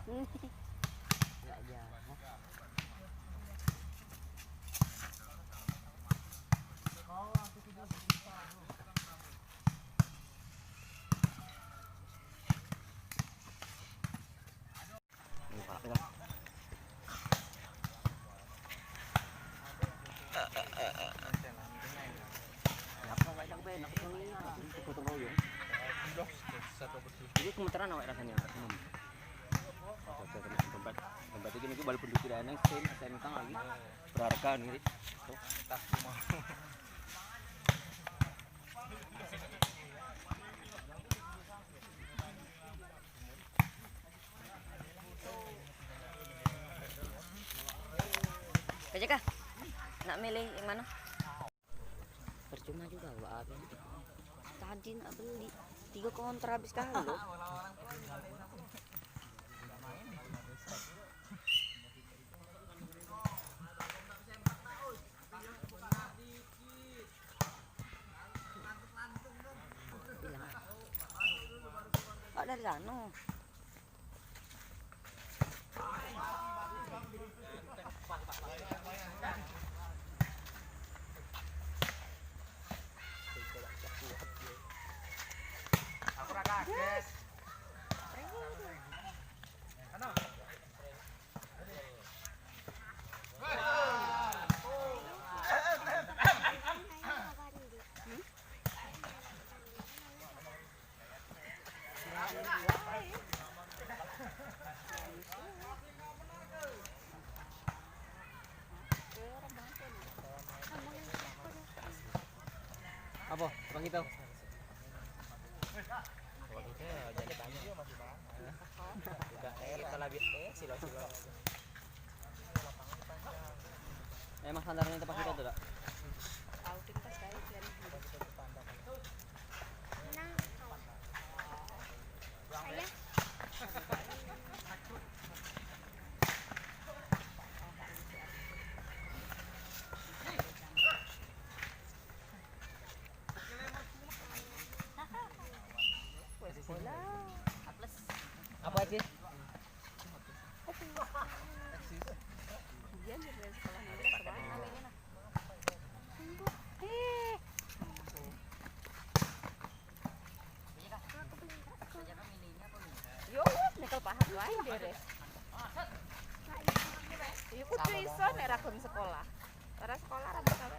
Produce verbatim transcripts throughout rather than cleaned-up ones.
Enggak jahat. Jadi gemeteran awak rasanya. Dompet, dompet itu mungkin walaupun duit tidak enak, sen, sen utang lagi. Berharga nih, Rit. Tuh. Kecek kah? Nak milih yang mana? Percuma juga, buat apa? Tadi nak beli, tiga kontra habis kali loh. Awak dari sana. Aku ora kaget. Apa? Tukang kita. Kalau kita jadi tanya. Udah, eh, kita lagi, eh, silo-silo. Eh, Mas, sandarannya tempat kita tuh, dak? Tahu kita sekali, kian. Nah, saya. Apa aja? Yo wes, nyekel pahat wae beres. Yo kudu iso nek ra gelem sekolah. Ora sekolah ra bakal.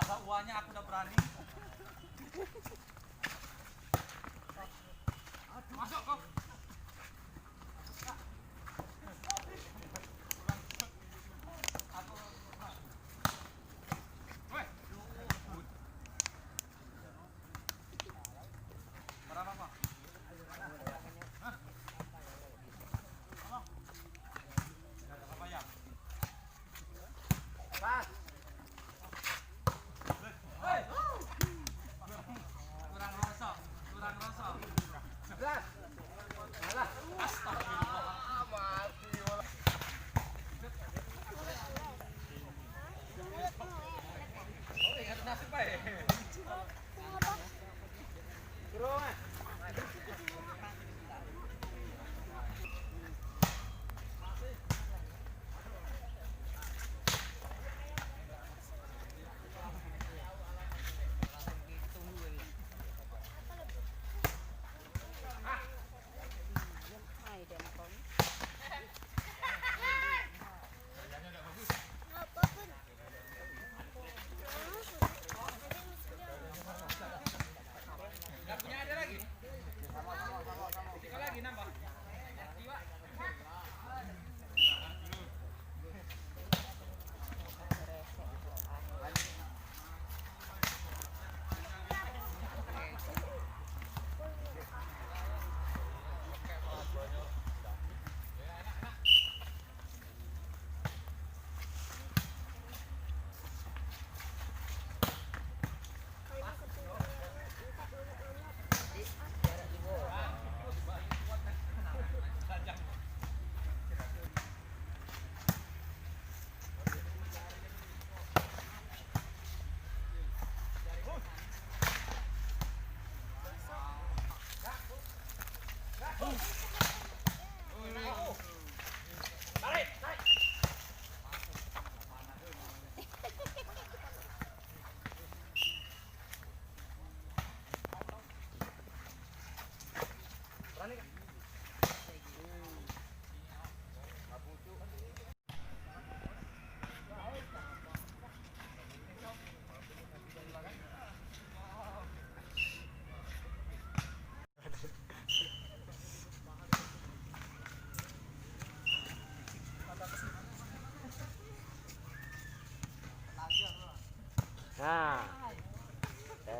Ada uangnya aku udah berani. Masuk kau.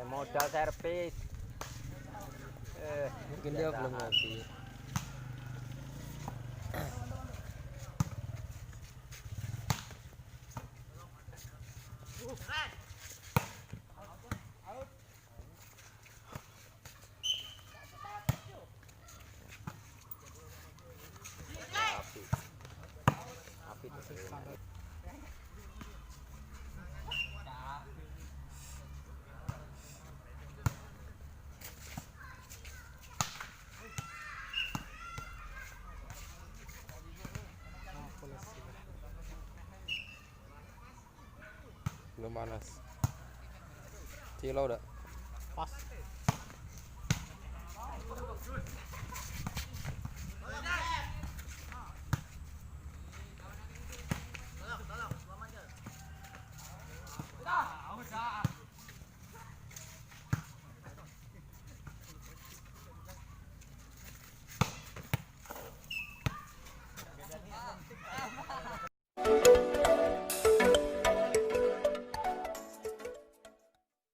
Modal servis. Eh, mungkin dia belum ngerti. Api. Api tuh. Belum panas. Cilau dak? Pas.